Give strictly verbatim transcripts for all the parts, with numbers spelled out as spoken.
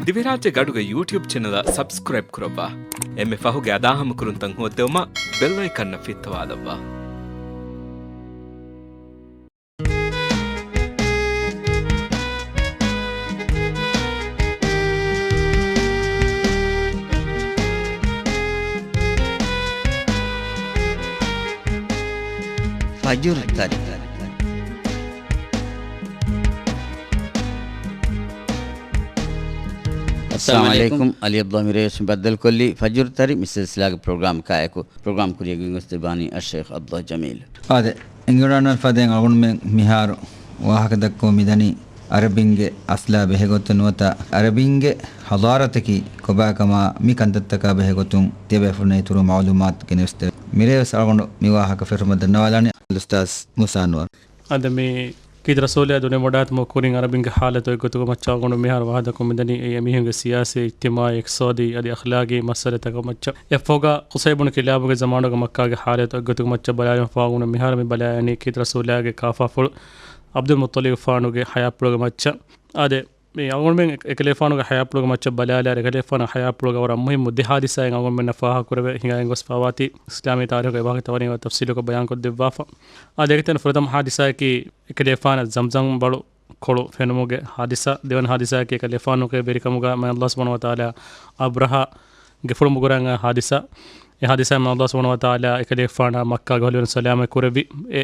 ދިވެހިރާއްޖޭގެ އަޑުގެ ޔޫޓިއުބް ޗެނަލަށް ސަބްސްކްރައިބް ކުރައްވާ. އެންމެ ފަހުގެ އަދާހަމަކުރުންތައް ހޯއްދެވުމަށް ބެލް އައިކަންއަށް ފިއްތަވާލައްވާ. ފަޖުރު ތަރި. އައްސަލާމު އަލައިކުމް. އަލީ އަބްދުﷲ މިރޭވެސް ބައްދަލުކޮށްލީ ފަޖުރު ތަރި މި ސިލްސިލާގެ ޕްރޮގްރާމް ކާއެކު. ޕްރޮގްރާމް ކުރިޔަށް ގެންގޮސްދެއްވާނީ އައްޝައިޚް އަބްދުﷲ ޖަމީލް. އާދެ، އެނގިވަޑާން ފަދައިން އަޅުގަނޑުމެން މިހާރު ވާހަކަ ދައްކަމުން މިދަނީ އަރަބިންގެ އަސްލާ ބެހޭގޮތުން ނުވަތަ އަރަބިންގެ ޙަޟާރަތަކީ ކޮބާކަމާ މި ކަންތައްތަކާ ބެހޭގޮތުން ތިޔަބޭފުޅުންނަށް އިތުރު މަޢުލޫމާތު ގެނެސްދެވޭ. މިރޭވެސް އަޅުގަނޑު މި ވާހަކަ ފެށުމަށް ދަންނަވާލާނީ އަލްއުސްތާޛް މޫސާ އަންވަރު. އަދި މި ކީރިތި ރަސޫލާ ދުނިޔެ ވަޑާއްދުމަށް ކުރިން އަރަބިންގެ ޙާލަތު އޮތްގޮތުގެ މައްޗަށް އަޅުގަނޑު މިހާރު ވާހަކަ ދައްކަމުން މިދަނީ އެ އެމީހުންގެ ސިޔާސީ، އިޖްތިމާޢީ، އިޤްތިޞާދީ އަދި އަޚްލާޤީ މައްސަލަތަކަށް މައްޗަށް. އެއަށްފަހުގަ ޤުޞައި ބުނު ކިލާބުގެ ޒަމާނުގަ މައްކާގެ ޙާލަތު އޮތްގޮތުގެ މައްޗަށް ބަލާލުމަށް ފަހު އަޅުގަނޑު މިހާރު މި ބަލާލަނީ ކީރިތި ރަސޫލާގެ ކާފާފުޅު ޢަބްދުލް މުއްޠަލިބުފާނުގެ ޙަޔާތްޕުޅުގެ މައްޗަށް. އާދެ، މި އަޅުގަނޑުމެން އެކަލޭފާނުގެ ޙަޔާތްޕުޅުގެ މައްޗަށް ބަލާލާއިރު، އެކަލޭފާނުގެ ޙަޔާތްޕުޅުގަ ވަރަށް މުހިއްމު ދެ ޙާދިސާއެއް އަޅުގަނޑުމެންނަށް ފާހަގަކުރެވޭ ހިނގައިގެން ގޮސްފަވާތީ، އިސްލާމީ ތާރީޚުގެ ވާހަކަ ތަވަނީ ތަފްޞީލުކޮށް ބަޔާންކޮށްދެއްވާފަ. އާދެ، އޭގެ ތެރެއިން ފުރަތަމަ ޙާދިސާއަކީ އެކަލޭފާނަށް ޒަމްޒަމް ބަޅު ކޮޅު ފެނުމުގެ ޙާދިސާ. ދެވަނަ ޙާދިސާއަކީ އެކަލޭފާނުގެ ވެރިކަމުގަ މާތް ﷲ ސުބްޙާނަހޫ ވަތަޢާލާ އަބްރަހާގެ ފުޅު މުގުރަން އައި ޙާދިސާ. އެ ޙާދިސާ މާތް ﷲ ސުބްޙާނަހޫ ވަތަޢާލާ އެކަލޭފާނާ މައްކާގަ ހޮލިވަން ސަލާމަތް ކުރެއްވި. އެ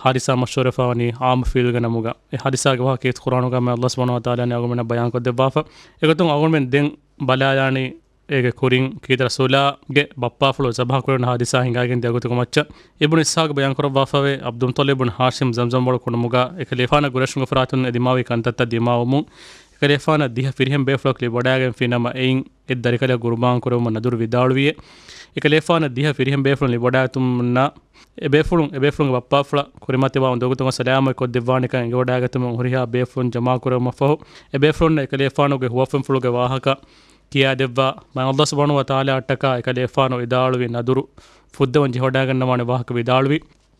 ޙާދިސާ މަޝްހޫރުވެފަވަނީ ޢާމު ފީލުގެ ނަމުގަ. އެ ޙާދިސާގެ ވާހަކަ ކީރިތި ޤުރްއާނުގަ މާތް ﷲ ސުބްޙާނަހޫ ވަތަޢާލާ އަޅުގަނޑުމެންނަށް ބަޔާންކޮށްދެއްވާފަ. އެގޮތުން އަޅުގަނޑުމެން ދެން ބަލާލާނީ އޭގެ ކުރިން ކީރިތި ރަސޫލާގެ ބައްޕާފުޅު ޒަބަޙަކުރެވުނު ޙާދިސާ ހިނގައިގެން ދިޔަ ގޮތުގެ މައްޗަށް. އިބްނު އިސްޙާޤް ބަޔާންކުރައްވާފައިވޭ، ޢަބްދުލް މުއްޠަލިބް ބުން ހާޝިމް ޒަމްޒަމް ބަޅު ކުނޑުމުގަ އެކަލޭފާނަށް ޤުރައިޝުންގެ ފަރާތުން އެ ދިމާވި ކަންތައްތައް ދިމާވުމުން، އެކަލޭފާނަށް ދިހަ ފިރިހެން ބޭފުޅަކު ލިބިވަޑައިގެންފި ނަމަ، އެއިން އެއް ދަރިކަލެއް ޤުރުބާން ކުރެވުމަށް ނަދުރު ވިދާޅުވިއެ. އެކަލޭފާނަށް ދިހަ ފިރިހެން ބޭފުޅުން ލިބިވަޑައިގަތުމުންނާ، އެބޭފުޅުން އެބޭފުޅުންގެ ބައްޕާފުޅަށް ކުރިމަތިވާ އުނދަގޫތަކުން ސަލާމަތްކޮށްދެއްވާނެކަން އެނގިވަޑައިގަތުމުން ހުރިހާ ބޭފުޅުން ޖަމާކުރެވުމަށްފަހު، އެބޭފުޅުންނަށް އެކަލޭފާނުގެ ހުވަފެންފުޅުގެ ވާހަކަ ކިޔާދެއްވާ، މާތް ﷲ ސުބްޙާނަހޫ ވަތަޢާލާއަށްޓަކާ އެކަލޭފާނު ވިދާޅުވި ނަދުރު ފުއްދަވަން ޖެހިވަޑައިގަންނަވާނެ ވާހަކަ ވިދާޅުވި.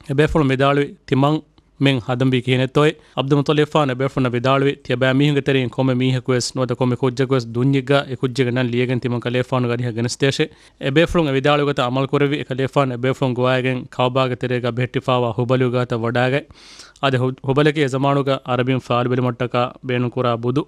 އެބޭފުޅުން ވިދާޅުވި، ތިމަންމެން ހަދަންވީ ކިހިނެއްތޯއޭ؟ ޢަބްދުލް މުއްޠަލިބްފާނު އެބޭފުޅުންނަށް ވިދާޅުވި، ތިޔަބައިމީހުންގެ ތެރެއިން ކޮންމެ މީހަކުވެސް ނުވަތަ ކޮންމެ ކުއްޖަކުވެސް ދުންޏެއްގަ އެ ކުއްޖެއްގެ ނަން ލިޔެގެން ތިމަން ކަލޭފާނުގެ އަރިހަށް ގެނެސްދޭށޭ. އެބޭފުޅުން އެ ވިދާޅުވި ގޮތަށް ޢަމަލުކުރެއްވި. އެކަލޭފާނު އެބޭފުޅުން ގޮވައިގެން ކަޢުބާގެ ތެރޭގަ ބެހެއްޓިފާވާ ހުބަލުގެ ގާތަށް ވަޑައިގަތް. އާދެ، ހު-، ހުބަލަކީ އެ ޒަމާނުގަ ޢަރަބިން ފާލުބެލުމަށްޓަކާ ބޭނުންކުރާ ބުދު.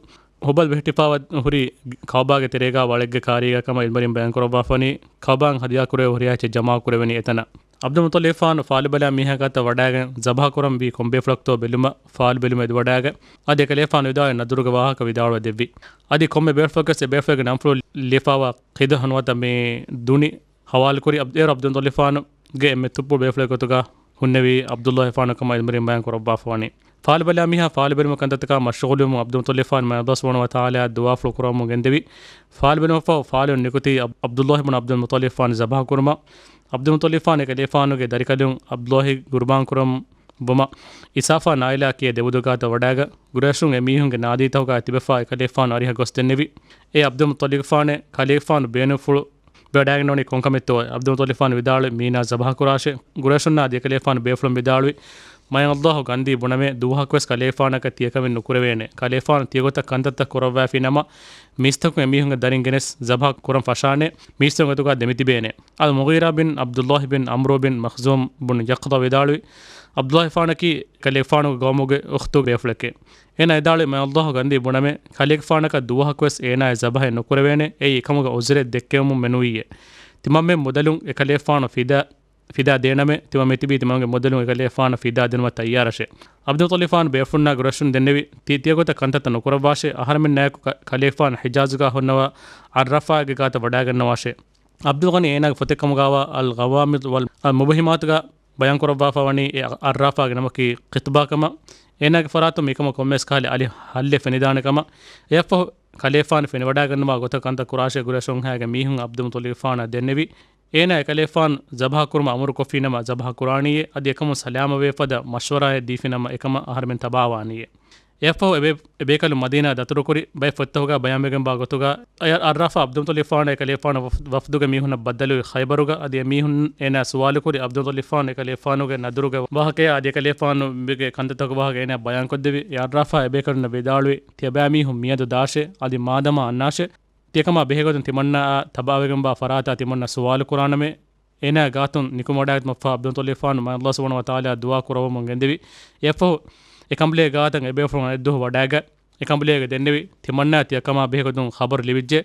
ހުބަލް ބެހެއްޓިފާވާ ހުރީ ކަޢުބާގެ ތެރޭގަ ވަޅެއްގެ ކާރީގަ ކަމަށް ޢިލްމުވެރިން ބަޔާންކުރައްވާފަވަނީ، ކަޢުބާއަށް ހަދިޔާކުރެވޭ ހުރިހާ އެއްޗެއް ޖަމާކުރެވެނީ އެތަނަށް. ޢަބްދުލް މުއްޠަލިބްފާނު ފާލުބަލާ މީހާ ގާތަށް ވަޑައިގެން ޒަބަޙަކުރަންވީ ކޮން ބޭފުޅަކުތޯ ބެލުމަށް ފާލުބެލުމަށް އެދިވަޑައިގަތް. އަދި އެކަލޭފާނު ވިދާޅުވި ނަދުރުގެ ވާހަކަ ވިދާޅުވެ ދެއްވި. އަދި ކޮންމެ ބޭފުޅަކަސް އެ ބޭފުޅެއްގެ ނަންފުޅު ލިޔެފާވާ ޤިދަޙް ނުވަތަ މި ދުނި ޙަވާލުކުރި އަބް-، އޭރު ޢަބްދުލް މުއްޠަލިބްފާނުގެ އެންމެ ތުއްޕުޅު ބޭފުޅެއް ގޮތުގަ ހުންނެވީ ޢަބްދުﷲފާނު ކަމަށް ޢިލްމުވެރިން ބަޔާންކުރައްވާފަވަނީ. ފާލުބަލާ މީހާ ފާލުބެލުމުގެ ކަންތައްތަކާ މަޝްޣޫލުވުމުން ޢަބްދުލް މުއްޠަލިބްފާނު މާތް ﷲ ސުބްޙާނަހޫ ވަތަޢާލާއަށް ދުޢާފުޅު ކުރައްވަމުން ގެންދެވި. ފާލުބެލުމަށްފަހު ފާލު ނިކުތީ ޢަބް-، ޢަބްދުﷲ ބުން ޢަބްދުލް މުއްޠަލިބްފާނު ޒަބަޙަކުރުމަށް. ޢަބްދުލް މުއްޠަލިބްފާނު އެކަލޭފާނުގެ ދަރިކަލުން ޢަބްދުﷲ ޤުރުބާން ކުރަން ވުމަށް އިސާފާ ނާއިލާ ކިޔޭ ދެވުދު ގާތަށް ވަޑައިގަތް، ޤުރައިޝުން އެމީހުންގެ ނާދީތަކުގައި ތިބެފާ އެކަލޭފާނު އަރިހަށް ގޮސް ދެންނެވި. އޭ ޢަބްދުލް މުއްޠަލިބްފާނޭ، ކަލޭފާނު ބޭނުންފުޅު ވަޑައިގަންނަވަނީ ކޮންކަމެއްތޯއޭ؟ ޢަބްދުލް މުއްޠަލިބްފާނު ވިދާޅުވި، މީނާ ޒަބަޙަކުރާށޭ. ޤުރައިޝުންނާ އަދި އެކަލޭފާނު ބޭފުޅުން ވިދާޅުވި، މާތް ﷲ ގަންދީ ބުނަމޭ، ދުވަހަކުވެސް ކަލޭފާނަކަށް ތިޔަކަމެއް ނުކުރެވޭނެ. ކަލޭފާނު ތިޔަގޮތަށް ކަންތައްތައް ކުރައްވައިފި ނަމަ، މީސްތަކުން އެމީހުންގެ ދަރިން ގެނެސް ޒަބަޙަ ކުރަން ފަށާނެ، މީސްތަކުން އެތުގަ ދެމިތިބޭނެ. އަލް މުޣީރާ ބިން ޢަބްދުﷲ ބިން ޢަމްރު ބިން މަޚްޒޫމް ބުން ޔަޤްޠަ ވިދާޅުވި، ޢަބްދުﷲފާނަކީ ކަލޭފާނުގެ ޤައުމުގެ އުޚްތުގެ ބޭފުޅެކޭ. އޭނާ ވިދާޅުވި، މާތް ﷲ ގަންދީ ބުނަމޭ، ކަލޭގެފާނަކަށް ދުވަހަކުވެސް އޭނާއަށް ޒަބަޙެއް ނުކުރެވޭނެ، އެއީ އެކަމުގެ ޢުޛުރެއް ދެއްކެވެމުން މެނުވީއޭ. ތިމަންމެން މުދަލުން އެކަލޭފާނު ފިދާ، ފިދާ ދޭނަމޭ، ތިމަން މިތިބީ ތިމަންގެ މުދަލުން އެކަލޭފާނަށް ފިދާ ދިނުމަށް ތައްޔާރަށޭ. ޢަބްދުލް މުއްޠަލިބްފާނު ބޭފުޅުންނާ ޤުރައިޝުން ދެންނެވި، ތި-، ތިޔަގޮތަށް ކަންތައްތައް ނުކުރައްވާށޭ، އަހަރެމެންނާއެކު ކަ-، ކަލޭފާނު ޙިޖާޒުގަ ހުންނަވާ ޢައްރާފާގެ ގާތަށް ވަޑައިގަންނަވާށޭ. ޢަބްދުލް ޣަނީ އޭނާގެ ފޮތެއް ކަމުގައިވާ އަލް ޣަވާމިޟް ވަލް މުބްހިމާތުގަ ބަޔާންކުރައްވާފަވަނީ އެ ޢައްރާފާގެ ނަމަކީ ޤިތުބާ ކަމަށް. އޭނާގެ ފަރާތުން މިކަމަށް ކޮންމެވެސް ކަހަލަ އަލި ޙައްލެއް ފެނިދާނެ ކަމަށް. އެއަށްފަހު ކަލޭފާނު ފެނިވަޑައިގަންނަވާ ގޮތަށް ކަންތައް ކުރާށޭ ޤުރައިޝުންހާގެ މީހުން ޢަބްދުލް މުއްޠަލިބްފާނަށް ދެންނެވި. އޭނާ އެކަލޭފާނު ޒަބަޙަކުރުމަށް އަމުރުކޮށްފި ނަމަ ޒަބަޙަކުރާނީއޭ، އަދި އެކަމުން ސަލާމަތްވެފަދަ މަޝްވަރާއެއް ދީފި ނަމަ އެކަމަށް އަހަރެމެން ތަބާވާނީއޭ. އެއަށްފަހު އެބޭ-، އެބޭކަލުން މަދީނާ ދަތުރުކުރި. ބައެއް ފޮތްތަކުގަ ބަޔާންވެގެންވާ ގޮތުގަ، އަ-، އަށްރާފާ ޢަބްދުލްމުޠަލިބުފާނު އެކަލޭގެފާނު ވަފް-، ވަފްދުގެ މީހުންނަށް ބައްދަލުވި ޚައިބަރުގަ. އަދި އެމީހުން އޭނާ ސުވާލުކުރި ޢަބްދުލްމުޠަލިބުފާނު އެކަލޭގެފާނުގެ ނަދުރުގެ ވާހަކަޔާ އަދި އެކަލޭގެފާނުގެ ކަންތައްތަކުގެ ވާހަކަ އޭނާ ބަޔާންކޮށްދެއްވި. އަށްރާފާ އެބޭކަލުންނަށް ވިދާޅުވި، ތިޔަބައިމީހުން މިއަދު ދާށޭ، އަދި މާދަމާ އަންނާށޭ. ތިޔަކަމާ ބެހޭގޮތުން ތިމަންނާއާ ތަބާވެގެންވާ ފަރާތާ ތިމަންނަ ސުވާލު ކުރާނަމޭ. އޭނާ ގާތުން ނިކުމެވަޑައިގަތުމަށްފަހު ޢަބްދުލްމުޠަލިބުފާނު މާތް ﷲ ސުބްޙާނަހޫ ވަތަޢާލާ ދުޢާ ކުރައްވަމުން ގެންދެވި. އެއަށްފަހު އެކަނބަލޭގެ ގާތަށް އެބޭފުޅުން އަނެއްދުވަހު ވަޑައިގަތް، އެކަނބަލޭގަ ދެންނެވި، ތިމަންނާ ތިޔަކަމާ ބެހޭގޮތުން ޚަބަރު ލިބިއްޖެ.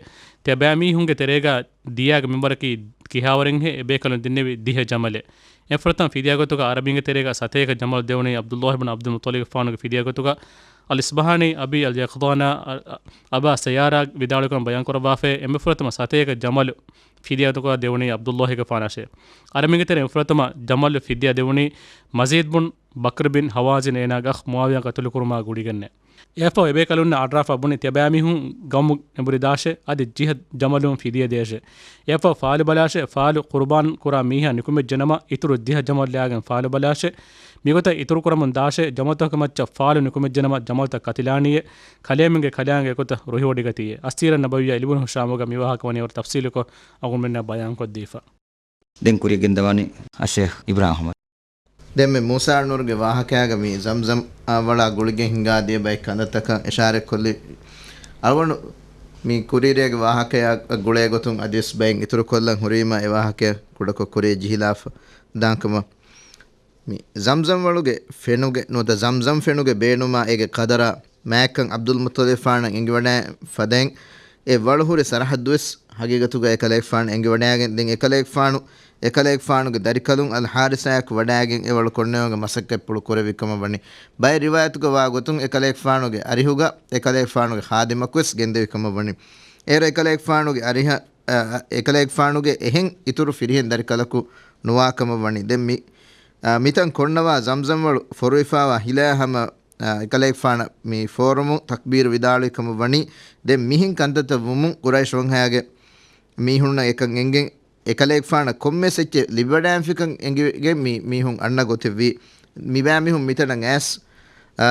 ތިޔަބައިމީހުންގެ ތެރޭގަ ދިޔާގެ މިންވަރަކީ ކިހާވަރެއްހޭ؟ އެބޭކަލުން ދެންނެވި ދިހަ ޖަމަލެއް. އެފުރަތަމަ ފިދިޔާގޮތުގަ ޢަރަބީންގެ ތެރޭގަ ސަތޭކަ ޖަމަލު ދެވުނީ ޢަބްދުﷲ ބިން ޢަބްދުލް މުޠަލިބުފާނުގެ ފިދިޔާގޮތުގަ. އަލްއަޞްބަހާނީ އަބީ އަލްޔަޤްޟާނާ އަ-، އަ-، އަބާ ސައްޔާރާ ވިދާޅުވިކަމަށް ބަޔާންކުރައްވާފައި، އެންމެ ފުރަތަމަ ސަތޭކަ ޖަމަލު ފިދިޔާގޮތުގަ ދެވުނީ ޢަބްދުﷲގެފާނަށޭ. ޢަރަބީންގެ ތެރެއިން ފުރަތަމަ ޖަމަލު ފިދިޔާ ދެވުނީ މަޒީދު ބުން ބަކްރު ބިން ހަވާޒިން އޭނާގެ އަޚް މުޢާވިޔާ ޤަތުލުކުރުމާ ގުޅިގެންނޭ. އެއަށްފަހު އެބޭކަލުންނަށް އަށްރާފާ ބުނި، ތިޔަބައިމީހުން ގައުމު ނެނބުރި ދާށޭ، އަދި ޖިހަ ޖަމަލުން ފިދިޔަ ދޭށޭ. އެއަށްފަހު ފާލު ބަލާށޭ، ފާލު ޤުރުބާން ކުރާ މީހާ ނިކުމެއްޖެނަމަ، އިތުރު ދިހަ ޖަމަލު ލާގެން ފާލު ބަލާށޭ. މިގޮތަށް އިތުރު ކުރަމުން ދާށޭ، ޖަމަލުތަކުގެ މައްޗަށް ފާލު ނިކުމެއްޖެނަމަ، ޖަމަލުތައް ކަތިލާނީއޭ. ކަލޭމެންގެ ކަލާނގެ އެގޮތަށް ރުހިވޮޑިގަތީއޭ. އައްސީރަ ނަބަވިއްޔާ އިބްނު ހިޝާމުގަ މި ވާހަކަ ވަނީ ވަރަށް ތަފްސީލުކޮށް އަޅުގަނޑުމެންނަށް ބަޔާންކޮށްދީފަ. ދެން ކުރިޔަށް ގެންދަވާނީ އައްޝޭޚް އިބްރާހިމް އަޙްމަދު. ދެންމެ މޫސާ ނޫރުގެ ވާހަކައިގަ މި ޒަމްޒަމް، އާ، ވަޅާ ގުޅިގެން ހިނގާ ދިޔަ ބައެއް ކަންތައްތަކަށް އިޝާރަތްކޮށްލި. އަޅުގަނޑު މި ކުރީރޭގެ ވާހަކަޔާ ގުޅޭ ގޮތުން އަދިވެސް ބައެއް އިތުރުކޮށްލަން ހުރީމަ އެ ވާހަކަ ކުޑަކޮށް ކުރިޔަށް ޖެހިލާފަ ދާންކަމަށް. މި ޒަމްޒަމް ވަޅުގެ ފެނުގެ ނުވަތަ ޒަމްޒަމް ފެނުގެ ބޭނުމާ އޭގެ ޤަދަރާ މާތްކަން ޢަބްދުލް މުއްޠަލިބުފާނަށް އެނގިވަޑައި ފަދައިން، އެ ވަޅު ހުރި ސަރަޙައްދުވެސް ހަގީގަތުގަ އެކަލޭގެފާނު އެނގިވަޑައިގެން، ދެން އެކަލޭގެފާނު، އެކަލޭގެފާނުގެ ދަރިކަލުން އަލް ޙާރިސާއެކު ވަޑައިގެން އެ ވަޅު ކޮންނެވުމުގެ މަސައްކަތްޕުޅު ކުރެއްވި ކަމަށް ވަނީ. ބައެއް ރިވާޔަތުގަ ވާ ގޮތުން އެކަލޭގެފާނުގެ އަރިހުގަ އެކަލޭގެފާނުގެ ޚާދިމަކުވެސް ގެންދެވި ކަމަށް ވަނީ. އޭރު އެކަލޭގެފާނުގެ އަރިހަށް، އަ، އެކަލޭގެފާނުގެ އެހެން އިތުރު ފިރިހެން ދަރިކަލަކު ނުވާ ކަމަށް ވަނީ. ދެން މި، އަ، މިތަން ކޮންނަވާ ޒަމްޒަމް ވަޅު ފޮރުވިފާވާ ހިލާ ހަމަ، އަ، އެކަލޭގެފާނަށް މި ފޯރުމުން ތަކްބީރު ވިދާޅުވި ކަމަށް ވަނީ. ދެން މިހެން ކަންތައްތައް ވުމުން ޤުރައިޝް ވަންހައިގެ މީހުންނަށް އެކަން އެނގެން، އެކަލޭގެފާނަށް ކޮންމެސް އެއްޗެއް ލިބިވަޑައިގެންފިކަން އެނގިގެން މި މީހުން އަންނަ ގޮތެއްވީ. މިބައިމީހުން މިތަނަށް އައިސް، އަ،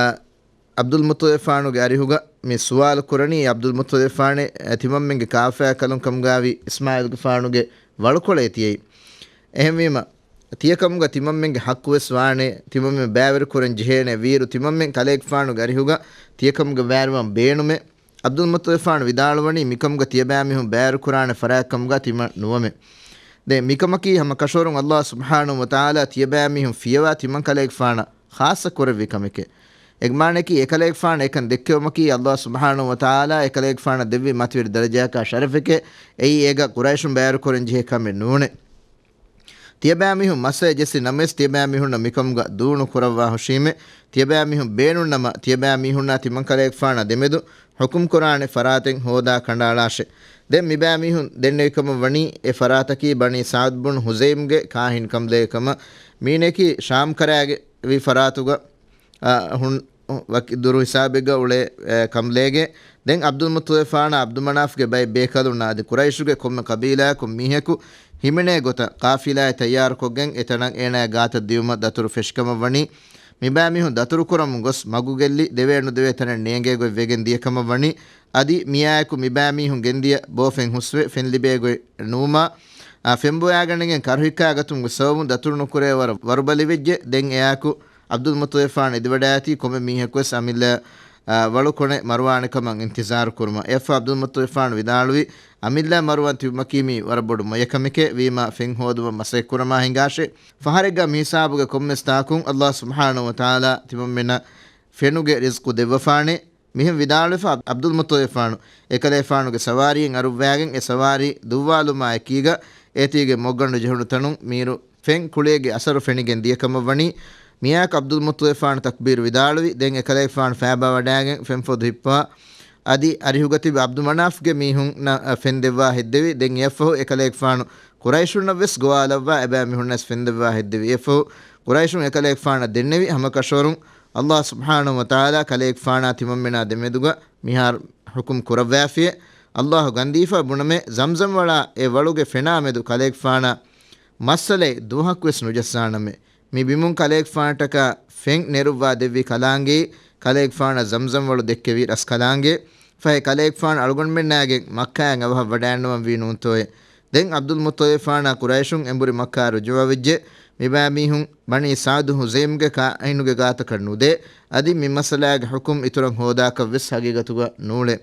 ޢަބްދުލް މުއްޠަލިބުފާނުގެ އަރިހުގަ މި ސުވާލު ކުރަނީ، ޢަބްދުލް މުއްޠަލިބުފާނޭ، އެ، ތިމަންމެންގެ ކާފަޔާ ކަލުން ކަމުގައިވީ އިސްމާޢީލްގެފާނުގެ ވަޅުކޮޅޭ ތިޔައީ. އެހެންވީމަ، ތިޔަކަމުގަ ތިމަންމެންގެ ޙައްޤުވެސް ވާނޭ، ތިމަންމެން ބައިވެރި ކުރަން ޖެހޭނެ ވީއިރު، ތިމަންމެން ކަލޭގެފާނުގެ އަރިހުގަ ތިޔަކަމުގަ ބައިވެރިވާން ބޭނުމޭ. ޢަބްދުލް މުއްޠަލިބުފާނު ވިދާޅުވަނީ، މިކަމުގަ ތިޔަބައިމީހުން ބައިވެރި ކުރާނެ ފަރާތް ކަމުގަ ތިމަން ނުވަމޭ. ދެން މިކަމަކީ ހަމަ ކަށަވަރުން ﷲ ސުބްޙާނަހޫ ވަތަޢާލާ ތިޔަބައިމީހުން ފިޔަވާ ތިމަން ކަލޭގެފާނަށް ޚާއްޞަ ކުރެއްވި ކަމެކޭ. އޭގެ މާނައަކީ، އެކަލޭގެފާނަށް އެކަން ދެއްކެވުމަކީ، ﷲ ސުބްޙާނަހޫ ވަތަޢާލާ އެކަލޭގެފާނަށް ދެއްވި މަތިވެރި ދަރަޖައަކާ ޝަރަފެކޭ. އެއީ އޭގަ ޤުރައިޝުން ބައިވެރިކުރަން ޖެހޭ ކަމެއް ނޫނޭ. ތިޔަބައިމީހުން މައްސަލަ ޖެއްސި ނަމަވެސް، ތިޔަބައިމީހުންނަށް މިކަމުގަ ދޫނު ކުރައްވާ ހުށީމޭ. ތިޔަބައިމީހުން ބޭނުންނަމަ، ތިޔަބައިމީހުންނާ ތިމަން ކަލޭގެފާނާ ދެމެދު ޙުކުމް ކުރާނެ ފަރާތެއް ހޯދާ ކަނޑައަޅާށޭ. ދެން މިބައިމީހުން ދެންނެވިކަމަށް ވަނީ، އެ ފަރާތަކީ ބަނީ ސަޢްދު ބުން ހުޒައިމްގެ ކާހިން ކަނބަލޭގެ ކަމަށް. މީނައަކީ ޝާމް ކަރައިގެ ވި ފަރާތުގަ، އަ، ހުން، ވަކި ދުރު ހިސާބެއްގަ އުޅޭ، އެ، ކަނބަލޭގެ. ދެން ޢަބްދުލް މުއްޠަލިބުފާނާ ޢަބްދު މަނާފްގެ ބައެއް ބޭކަލުންނާ އަދި ޤުރައިޝުގެ ކޮންމެ ޤަބީލާއަކުން މީހަކު ހިމެނޭ ގޮތަށް ޤާފިލާއެއް ތައްޔާރުކޮށްގެން އެތަނަށް އޭނާ ގާތަށް ދިއުމަށް ދަތުރު ފެށިކަމަށް ވަނީ. މިބައިމީހުން ދަތުރުކުރަމުން ގޮސް މަގު ގެއްލި ދެވޭ ނުދެވޭ ތަނެއް ނޭނގޭ ގޮތް ވެގެން ދިޔަ ކަމަށް ވަނީ. އަދި މިއާއެކު މިބައިމީހުން ގެންދިޔަ ބޯފެން ހުސްވެ ފެން ލިބޭ ގޮތް ނުވުމާ، އާ، ފެންބޮޔާގަނެގެން ކަރުހިއްކާގަތުމުގެ ސަބަބުން ދަތުރު ނުކުރޭ ވަރަށް ވަރުބަލިވެއްޖެ. ދެން އެއާއެކު ޢަބްދުލް މުއްޠަލިބުފާނު އެދިވަޑައިގަތީ ކޮންމެ މީހަކުވެސް އަމިއްލަ، އާ، ވަޅުކޮނެ މަރުވާނެ ކަމަށް އިންތިޒާރު ކުރުމަށް. އެއަށްފަހު ޢަބްދުލް މުއްޠަލިބުފާނު ވިދާޅުވީ، އަމިއްލަ މަރުވަން ތިބުމަކީ މީ ވަރަށް ބޮޑު މޮޔަކަމެކޭ. ވީމާ ފެން ހޯދުމަށް މަސައްކަތް ކުރަމާ ހިނގާށޭ. ފަހަރެއްގަ މިހިސާބުގެ ކޮންމެސް ތާކުން ﷲ ސުބްޙާނަހޫ ވަތަޢާލާ ތިމަންމެނަށް ފެނުގެ ރިޒްޤު ދެއްވަފާނޭ. މިހެން ވިދާޅުވެފަ ޢަބްދުލް މުއްޠަލިބުފާނު އެކަލޭފާނުގެ ސަވާރީއެއް އަރުއްވާގެން އެ ސަވާރީ ދުއްވާލުމާ އެކީގަ އޭތީގެ މޮށްގަނޑު ޖެހުނު ތަނުން މީރު ފެން ކުޅިއެއްގެ އަސަރު ފެނިގެން ދިޔަ ކަމަށް ވަނީ. މިއާއެކު ޢަބްދުލް މުއްޠަލިބުފާނު ތަކްބީރު ވިދާޅުވި. ދެން އެކަލޭފާނު ފައިބާވަޑައިގެން ފެންފޮދު ހިއްޕަވާ އަދި އަރިހުގަ ތިބި ޢަބްދު މަނާފްގެ މީހުންނަށް ފެން ދެއްވާ ހެއްދެވި. ދެން އެއަށްފަހު އެކަލޭގެފާނު ޤުރައިޝުންނަށް ވެސް ގޮވާލައްވާ އެބައިމީހުންނަށް ފެން ދެއްވާ ހެއްދެވި. އެއަށްފަހު ޤުރައިޝުން އެކަލޭގެފާނަށް ދެންނެވި ހަމަކަށަވަރުން ﷲ ސުބްޙާނަހޫ ވަތަޢާލާ ކަލޭގެފާނާ ތިމަންމެނާ ދެމެދުގަ މިހާރު ޙުކުމް ކުރައްވާފިޔޭ. ﷲ ގަންދީފަ ބުނަމޭ، ޒަމްޒަމް ވަޅާ އެ ވަޅުގެ ފެނާ މެދު ކަލޭގެފާނާ މައްސަލައެއް ދުވަހަކުވެސް ނުޖައްސާނަމޭ. މި ބިމުން ކަލޭގެފާނަށްޓަކާ ފެން ނެރުއްވާ ދެއްވި ކަލާނގެއީ ކަލޭގެފާނަށް ޒަމްޒަމް ވަޅު ދެއްކެވީ ރަސްކަލާނގެ. ފަހެ ކަލޭގެފާނު އަޅުގަނޑުމެންނާގެން މައްކާއަށް އަވަހަށް ވަޑައިންނަވަން ވީ ނޫންތޯއޭ؟ ދެން ޢަބްދުލް މުއްޠަލިބާނާ ޤުރައިޝުން އެނބުރި މައްކާ ރުޖޫޢަވެއްޖެ. މިބައިމީހުން ބަނީ ސަޢްދު ހުޒައިމްގެ ކާއިނުގެ ގާތަކަށް ނުދޭ. އަދި މި މައްސަލާގެ ޙުކުމް އިތުރަށް ހޯދާކަށް ވެސް ހަގީގަތުގަ ނޫޅޭ.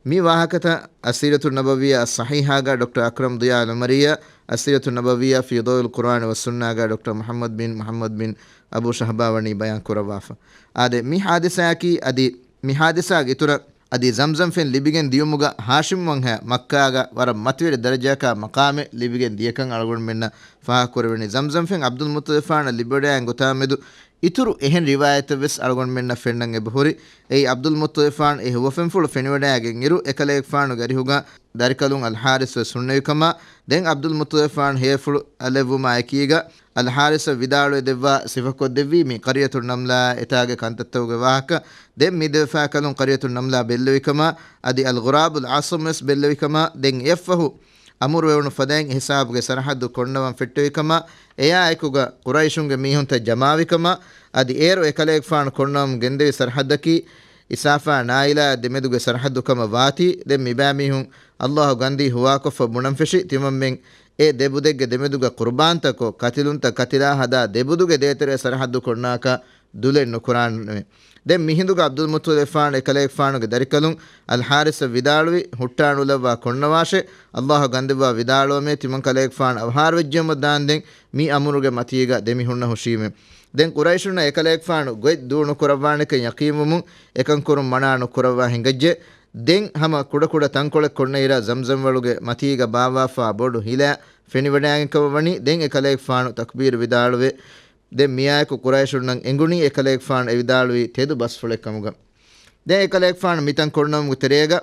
މި ވާހަކަތައް އައްސީރަތު ނަބަވިއްޔާ އައްޞަޙީޙާގަ ޑޮކްޓަރ އަކްރަމް ޟިޔާ އަލްޢުމަރީއާ، އައްސީރަތު ނަބަވިއްޔާ ފީ ޟައުއިލް ޤުރްއާނި ވައްސުންނާގަ ޑޮކްޓަރ މުޙައްމަދު ބިން މުޙައްމަދު ބިން އަބޫ ޝަހްބާ ވަނީ ބަޔާން ކުރައްވާފަ. އާދެ، މި ޙާދިސާއަކީ އަދި މި ޙާދިސާގެ އިތުރަށް އަދި ޒަމްޒަމް ފެން ލިބިގެން ދިޔުމުގަ ހާޝިމް ވަންހައި މައްކާގަ ވަރަށް މަތިވެރި ދަރަޖައަކާ މަޤާމެއް ލިބިގެން ދިޔަކަން އަޅުގަނޑުމެންނަށް ފާހަގަ ކުރެވެނީ. ޒަމްޒަމް ފެން ޢަބްދުލް މުއްޠަލިބާނަށް ލިބިވަޑައިގެން ގޮތާ މެދު އިތުރު އެހެން ރިވާޔަތެއް ވެސް އަޅުގަނޑުމެންނަށް ފެންނަން އެބަހުރި. އެއީ، ޢަބްދުލް މުއްޠަލިބާން އެ ހުވަފެންފުޅު ފެނިވަޑައިގެން އިރު، އެކަލޭގެފާނުގެ އަރިހުގަ ދަރިކަލުން އަލްޙާރިސް ވެސް ހުންނެވިކަމާ، ދެން ޢަބްދުލް މުއްޠަލިބާން ހޭފުޅު އަލެއްވުމާ އެކީގަ، އަލްޙާރިސަށް ވިދާޅުވެ ދެއްވާ ސިފަކޮށްދެއްވީ މި ޤަރްޔަތު ނަމްލާ އެތާގެ ކަންތައްތަކުގެ ވާހަކަ. ދެން މި ދެވެފާ ކަލުން ޤަރްޔަތު ނަމްލާ ބެއްލެވިކަމާ، އަދި އަލްޣުރާބުލް އަޢްޞަމް ވެސް ބެއްލެވިކަމާ، ދެން އެއަށްފަހު އަމުރުވެވުނު ފަދައިން އެހިސާބުގެ ސަރަޙައްދު ކޮންނަވަން ފެއްޓެވިކަމާ، އެއާއެކުގަ ޤުރައިޝުންގެ މީހުންތައް ޖަމާވިކަމާ، އަދި އޭރު އެކަލޭގެފާނު ކޮންނަވަމުން ގެންދެވި ސަރަޙައްދަކީ އިސާފާ ނާއިލާ ދެމެދުގެ ސަރަޙައްދު ކަމަށް ވާތީ، ދެން މިބައިމީހުން ﷲ ގަންދީ ހުވާކޮށްފަ ބުނަން ފެށި، ތިމަންމެން އެ ދެބުދެއްގެ ދެމެދުގަ ޤުރުބާންތަކޮށް، ކަތިލުންތައް ކަތިލާ ހަދާ ދެބުދުގެ ދޭތެރޭ ސަރަޙައްދު ކޮންނާކަށް ދުލެއް ނުކުރާނެ. ދެން މިހިނދުގަ ޢަބްދުލް މުއްޠަލިބާން އެކަލޭގެފާނުގެ ދަރިކަލުން އަލްޙާރިސަށް ވިދާޅުވި، ހުއްޓާނުލައްވާ ކޮންނަވާށޭ، ﷲ ގަންދެއްވާ ވިދާޅުވަމޭ، ތިމަން ކަލޭގެފާނު އަވަހާރަވެއްޖެއަމަ ދާންދެން މި އަމުރުގެ މަތީގަ ދެމިހުންނަ ހުށީމޭ. ދެން ޤުރައިޝުންނަށް އެކަލޭގެފާނު ގޮތް ދޫ ނުކުރައްވާނެކަން ޔަޤީންވުމުން އެކަން ކުރުން މަނާ ނުކުރައްވާ ހިނގައްޖެ. ދެން ހަމަ ކުޑަކުޑަ ތަންކޮޅެއް ކޮންނައިރާ ޒަމްޒަމް ވަޅުގެ މަތީގަ ބާއްވާފާ ބޮޑު ހިލާ ފެނިވަޑައިގެން ކަމަށް ވަނީ. ދެން އެކަލޭގެފާނު ތަކްބީރު ވިދާޅުވެ، ދެން މިއާއެކު ޤުރައިޝުންނަށް އެނގުނީ އެކަލޭގެފާނު އެވިދާޅުވީ ތެދު ބަސްފުޅެއް ކަމުގަ. ދެން އެކަލޭގެފާނު މިތަން ކޮންނަވުމުގެ ތެރޭގަ،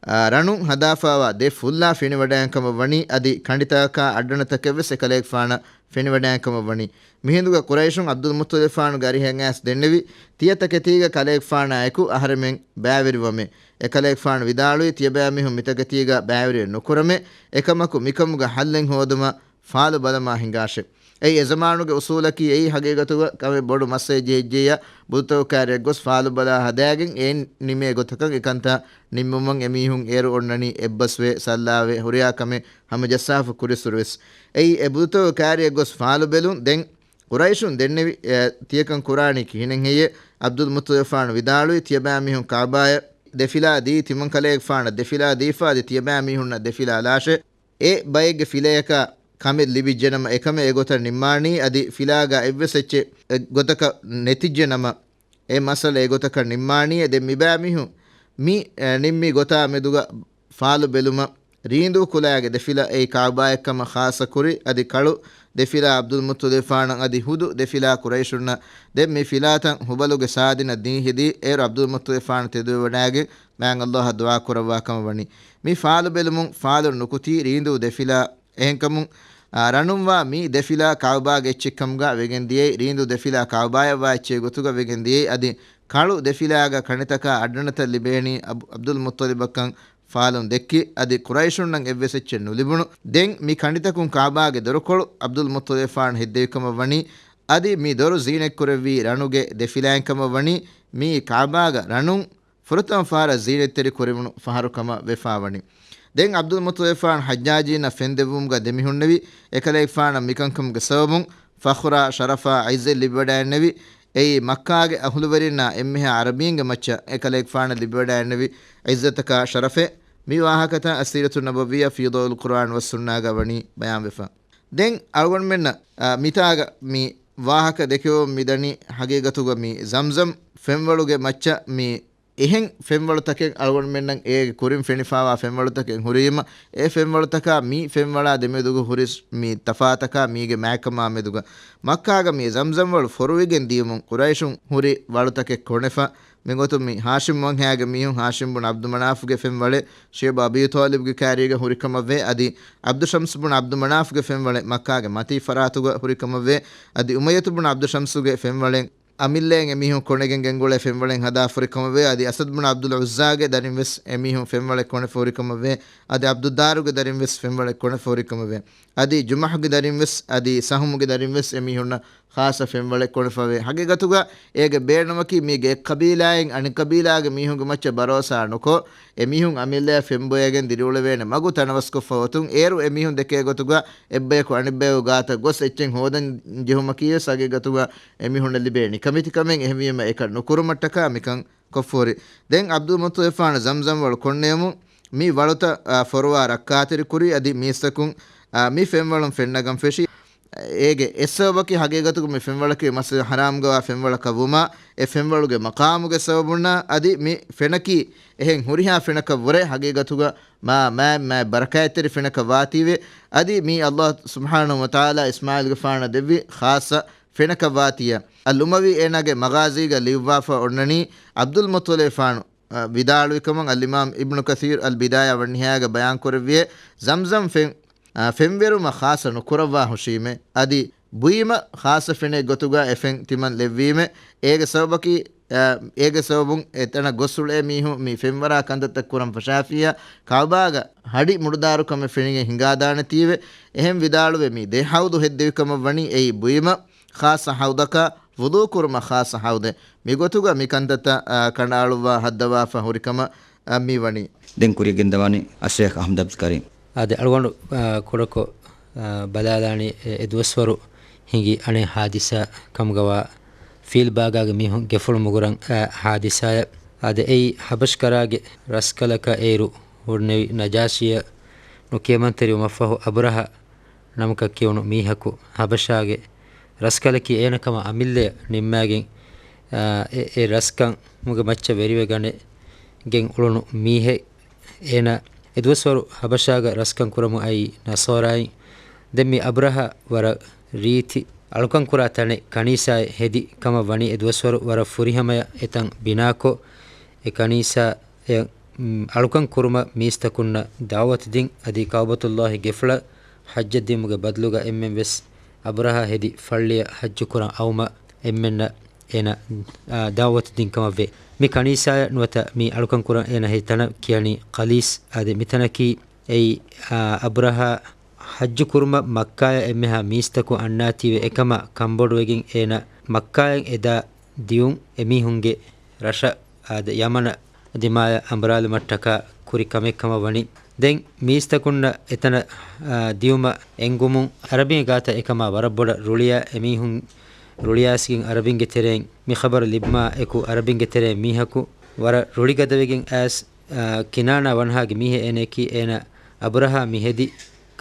އާ، ރަނުން ހަދާފާވާ ދެ ފުއްލާ ފެނިވަޑައިގެން ކަމަށް ވަނީ. އަދި ކަނޑިތަކާ އައްޑަނަތަކެއް ވެސް އެކަލޭގެފާނަށް ފެނިވަޑައިގެން ކަމަށް ވަނީ. މިހިނދުގަ ޤުރައިޝުން ޢަބްދުލް މުއްޠަލިބާނުގެ އަރިހަށް އައިސް ދެންނެވި، ތިޔަ ތަކެތީގަ ކަލޭގެފާނާއެކު އަހަރެމެން ބައިވެރިވަމޭ. އެކަލޭގެފާނު ވިދާޅުވީ، ތިޔަބައިމީހުން މިތަކެތީގަ ބައިވެރިވެ ނުކުރަމޭ. އެކަމަކު، މިކަމުގަ ޙައްލެއް ހޯދުމަށް ފާލު ބަލަމާ ހިނގާށޭ. އެއީ އެޒަމާނުގެ އުސޫލަކީ. އެއީ ހަގީގަތުގަ ކަމެއް ބޮޑު މައްސަލައެއް ޖެހިއްޖެއްޔާ، ބުދުތަކުގެ ކާރިއަށް ގޮސް ފާލު ބަލާ ހަދާގެން އެ ނިމޭ ގޮތަކަށް އެކަންތައް ނިންމުމަށް އެމީހުން އޭރު އޮންނަނީ އެއްބަސްވެ ސައްލާވެ ހުރިހާ ކަމެއް ހަމަޖައްސާފަ ކުރިއްސުރެ ވެސް. އެއީ އެ ބުދުތަކުގެ ކާރިއަށް ގޮސް ފާލު ބެލުން. ދެން ޤުރައިޝުން ދެންނެވި، އެ، ތިޔަކަން ކުރާނީ ކިހިނެއް ހެއްޔޭ؟ ޢަބްދުލް މުއްޠަލިބާނު ވިދާޅުވީ، ތިޔަބައިމީހުން ކަޢުބާއަށް ދެފިލާ ދީ، ތިމަން ކަލޭގެފާނަށް ދެފިލާ ދީފަ އަދި ތިޔަބައިމީހުންނަށް ދެފިލާ ލާށޭ. އެ ބައެއްގެ ފިލަޔަކަށް ކަމެއް ލިބިއްޖެނަމަ، އެކަމެއް އެގޮތަށް ނިންމާނީ، އަދި ފިލާގަ އެއްވެސް އެއްޗެއް އެއްގޮތަކަށް ނެތިއްޖެނަމަ، އެ މައްސަލަ އެގޮތަކަށް ނިންމާނީ. ދެން މިބައިމީހުން މި، އެ، ނިންމި ގޮތާ މެދުގަ ފާލު ބެލުމަށް ރީނދޫ ކުލައިގެ ދެފިލަ އެއީ ކަޢުބާއެއްކަމަށް ޚާއްޞަ ކުރި، އަދި ކަޅު ދެފިލާ ޢަބްދުލް މުއްޠަލިބާނަށް އަދި ހުދު ދެފިލާ ޤުރައިޝުންނަށް. ދެން މި ފިލާތައް ހުބަލުގެ ސާދިނަށް ދީން ހެދީ، އޭރު ޢަބްދުލް މުއްޠަލިބާނު ތެދުވެވަޑައިގެން މާތް ﷲ އަށް ދުޢާ ކުރައްވާ ކަމަށް ވަނީ. މި ފާލު ބެލުމުން ފާލު ނުކުތީ ރީނދޫ ދެފިލާ. އެހެންކަމުން، އާ، ރަނުންވާ މި ދެފިލާ ކަޢުބާގެ އެއްޗެއްކަމުގަ ވެގެން ދިޔައީ، ރީނދޫ ދެފިލާ ކަޢުބާޔަށްވާ އެއްޗެއް ގޮތުގަ ވެގެން ދިޔައީ، އަދި ކަޅު ދެފިލާގަ ކަނޑިތަކާ އައްޑަނަތައް ލިބޭނީ އަބް-، ޢަބްދުލް މުއްޠަލިބަކަން ފާލުން ދެއްކި، އަދި ޤުރައިޝުންނަށް އެއްވެސް އެއްޗެއް ނުލިބުނު. ދެން މި ކަނޑިތަކުން ކަޢުބާގެ ދޮރުކޮޅު ޢަބްދުލް މުއްޠަލިބާނު ހެއްދެވި ކަމަށް ވަނީ، އަދި މި ދޮރު ޒީނަތްކުރެއްވީ ރަނުގެ ދެފިލާއިން ކަމަށް ވަނީ، މިއީ ކަޢުބާގަ ރަނުން ފުރަތަމަ ފަހަރަށް ޒީނަތްތެރި ކުރެވުނު ފަހަރު ކަމަށް ވެފާވަނީ. ދެން ޢަބްދުލް މުއްޠަލިބާން ޙައްޖާޖީންނަށް ފެން ދެއްވުމުގަ ދެމިހުންނެވި، އެކަލޭގެފާނަށް މިކަންކަމުގެ ސަބަބުން ފަޚުރާ، ޝަރަފާ، ޢިއްޒަތް ލިބިވަޑައިގެންނެވި. އެއީ މައްކާގެ އަހުލުވެރިންނާ އެންމެހާ ޢަރަބީންގެ މައްޗަށް އެކަލޭގެފާނަށް ލިބިވަޑައިގެންނެވި ޢިއްޒަތަކާ ޝަރަފެއް. މި ވާހަކަތައް އައްސީރަތު ނަބަވިއްޔާ ފީ ޟައުއިލް ޤުރްއާން ވައްސުންނާގަ ވަނީ ބަޔާންވެފަ. ދެން އަޅުގަނޑުމެންނަށް، އާ، މިތާގަ މި ވާހަކަ ދެކެވުން މިދަނީ ޙަޤީޤަތުގަ މި ޒަމްޒަމް ފެންވަޅުގެ މައްޗަށް މި އެހެން ފެންވަޅުތަކެއް އަޅުގަނޑުމެންނަށް އޭގެ ކުރިން ފެނިފާވާ ފެންވަޅުތަކެއް ހުރީމަ، އެ ފެންވަޅުތަކާ މި ފެންވަޅާ ދެމެދުގަ ހުރި މި ތަފާތަކާ މީގެ މާތްކަމާ މެދުގަ މައްކާގަ މި ޒަމްޒަމް ވަޅު ފޮރުވިގެން ދިޔުމުން ޤުރައިޝުން ހުރި ވަޅުތަކެއް ކޮނެފަ. މިގޮތުން މި ހާޝިމް ވަންހައިގެ މީހުން ހާޝިމް ބުން ޢަބްދު މަނާފްގެ ފެންވަޅެއް ޝައިބާ އަބީ ޠާލިބްގެ ކާރީގަ ހުރިކަމަށްވޭ. އަދި ޢަބްދު ޝަމްސް ބުން ޢަބްދު މަނާފްގެ ފެންވަޅެއް މައްކާގެ މަތީ ފަރާތުގަ ހުރިކަމަށްވޭ. އަދި އުމައްޔަތު ބުން ޢަބްދު ޝަމްސުގެ ފެންވަޅެއް އަމިއްލައިން އެމީހުން ކޮނެގެން ގެންގުޅޭ ފެންވަޅެއް ހަދާފަ ހުރިކަމަށްވޭ. އަދި އަސަދް ބުނު އަބްދުލް އުއްޒާގެ ދަރިން ވެސް އެމީހުން ފެންވަޅެއް ކޮނެފަ ހުރިކަމަށްވޭ. އަދި އަބްދުއްދާރުގެ ދަރިން ވެސް ފެންވަޅެއް ކޮނެފަ ހުރިކަމަށްވޭ. އަދި ޖުމަޙުގެ ދަރިން ވެސް، އަދި ސަހުމުގެ ދަރިން ވެސް އެމީހުންނަށް ޚާއްޞަ ފެންވަޅެއް ކޮނެފަވޭ. ހަގީގަތުގަ އޭގެ ބޭނުމަކީ މީގެ އެއް ޤަބީލާއިން އަނެއް ޤަބީލާގެ މީހުންގެ މައްޗަށް ބަރޯސާ ނުކޮށް، އެމީހުން އަމިއްލަޔަށް ފެންބޮއެގެން ދިރިއުޅެވޭނެ މަގު ތަނަވަސްކޮށްފަ އޮތުން، އޭރު އެމީހުން ދެކޭ ގޮތުގަ އެއްބަޔަކު އަނެއްބަޔަކު ގާތަށް ގޮސް އެއްޗެއް ހޯދަން ޖެހުމަކީވެސް ހަގީގަތުގަ އެމީހުންނަށް ލިބޭ ނިކަމެތިކަމެއް. އެހެންވީމަ އެކަން ނުކުރުމަށްޓަކާ މިކަން ކޮށްފަހުރި. ދެން އަބްދުލް މުއްޠަލިބާނު ޒަމްޒަމް ވަޅު ކޮންނެވުމުން މި ވަޅުތައް، އާ، ފޮރުވާ ރައްކާތެރި ކުރި އަދި މީސްތަކުން، އާ، މި ފެންވަޅުން ފެންނަގަން ފެށި. އޭގެ އެއް ސަބަބަކީ ހަގީގަތުގަ މި ފެންވަޅަކީ މަސްޖިދު ޙަރާމްގަވާ ފެންވަޅަކަށް ވުމާ، އެ ފެންވަޅުގެ މަޤާމުގެ ސަބަބުންނާ އަދި މި ފެނަކީ އެހެން ހުރިހާ ފެނަކަށް ވުރެ ހަގީގަތުގަ މާ، މާތް، މާތް ބަރަކާތްތެރި ފެނަކަށް ވާތީވެ. އަދި މީ ﷲ ސުބްޙާނަހޫ ވަތަޢާލާ އިސްމާޢީލްގެފާނަށް ދެއްވި ޚާއްޞަ ފެނަކަށް ވާތީއެއް. އަލްއުމަވީ އޭނާގެ މަޣާޒީގަ ލިޔުއްވާފަ އޮންނަނީ އަބްދުލް މުއްޠަލިބާނު، އަ، ވިދާޅުވިކަމަށް އަލްއިމާމް އިބްނު ކަޘީރު އަލްބިދާޔާ ވަންނިހާޔާގަ ބަޔާންކުރެއްވިއޭ، ޒަމްޒަމް ފެން، އަ، ފެންވެރުމަށް ޚާއްޞަ ނުކުރައްވާ ހުށީމޭ. އަދި ބުއިމަށް ޚާއްޞަ ފެނެއް ގޮތުގަ އެ ފެން ތިމަން ލެއްވީމޭ. އޭގެ ސަބަބަކީ، އަ، އޭގެ ސަބަބުން އެތަނަށް ގޮސް އުޅޭ މީހުން މި ފެންވަރާ ކަންތައްތައް ކުރަން ފަށާފިއްޔާ، ކަޢުބާގަ ހަޑި މުޑުދާރުކަމެއް ފެނިގެން ހިނގާދާނެތީވެ. އެހެން ވިދާޅުވެ މި ދެ ޙައުޟު ހެއްދެވިކަމަށް ވަނީ އެއީ ބުއިމަށް ޚާއްޞަ ޙައުޟަކާ، ވުޟޫ ކުރުމަށް ޚާއްޞަ ޙައުޟެއް. މިގޮތުގަ މި ކަންތައްތައް، އާ، ކަނޑައަޅުއްވާ ހައްދަވާފަ ހުރިކަމަށް، އާ، މި ވަނީ. ދެން ކުރިއަށް ގެންދަވާނީ އައްޝޭޚް އަޙްމަދު އަބްދުލް ކަރީމް. އާދެ، އަޅުގަނޑު، އާ، ކުޑަކޮށް، އާ، ބަލާލާނީ އެ، އެ ދުވަސްވަރު ހިނގި އަނެއް ހާދިސާ ކަމުގަވާ ފީލްބާގާގެ މީހުން ގެފުޅު މުގުރަން، އާ، ހާދިސާއެއް. އާދެ، އެއީ ޙަބަޝްކަރާގެ ރަސްކަލަކަށް އޭރު ހުންނެވި ނަޖާޝީއަށް ނުކިޔަމަންތެރިވުމަށްފަހު އަބުރަހަ ނަމަކަށް ކިޔުނު މީހަކު ޙަބަޝާގެ ރަސްކަލަކީ އޭނަ ކަމަށް އަމިއްލަޔަށް ނިންމާގެން، އާ، އެ، އެ ރަސްކަމުގެ މައްޗަށް ވެރިވެގަނެގެން އުޅުނު މީހެއް. އޭނަ އެދުވަސްވަރު ޙަބަޝާގަ ރަސްކަން ކުރަމުން އައީ ނަޞާރާއިން. ދެން މި އަބްރަހާ ވަރަށް ރީތި އަޅުކަން ކުރާ ތަނެއް ކަނީސާއެއް ހެދި ކަމަށް ވަނީ އެދުވަސްވަރު ވަރަށް ފުރިހަމަޔަށް އެތަން ބިނާކޮށް، އެ ކަނީސާ އެ، އު، އަޅުކަން ކުރުމަށް މީސްތަކުންނަށް ދަޢުވަތު ދިން، އަދި ކަޢުބަތުﷲ ގެފުޅަށް ޙައްޖަށް ދިއުމުގެ ބަދަލުގަ އެންމެން ވެސް އަބްރަހާ ހެދި ފައްޅިއަށް ޙައްޖު ކުރަން އައުމަށް އެންމެންނަށް އޭނަ، އާ، ދަޢުވަތު ދިން ކަމަށް ވޭ. މި ކަނީސާއަށް ނުވަތަ މި އަޅުކަން ކުރަން އޭނަ ހެދި ތަނަށް ކިޔަނީ ޤަލީސް. އާދެ، މިތަނަކީ އެއީ، އާ، އަބްރަހާ ޙައްޖު ކުރުމަށް މައްކާއަށް އެންމެހާ މީސްތަކުން އަންނާތީވެ އެކަމަށް ކަންބޮޑުވެގެން އޭނަ މައްކާއަށް އެދާ ދިޔުން އެމީހުންގެ ރަށަށް އާދެ، ޔަމަނަށް ދިމާޔަށް އަނބުރާލުމަށްޓަކާ ކުރި ކަމެއް ކަމަށް ވަނީ. ދެން މީސްތަކުންނަށް އެތަނަށް، އާ، ދިޔުމަށް އެންގުމުން ޢަރަބީން ގާތަށް އެކަމާ ވަރަށް ބޮޑަށް ރުޅިއައި އެމީހުން ރުޅިއައިސްގެން ޢަރަބިންގެ ތެރެއިން މި ޚަބަރު ލިބުމާ އެކު ޢަރަބިންގެ ތެރެއިން މީހަކު ވަރަށް ރުޅިގަދަވެގެން އައިސް، އާ، ކިނާނާ ވަންހާގެ މީހެއް އޭނައަކީ އޭނަ އަބްރަހާ މި ހެދި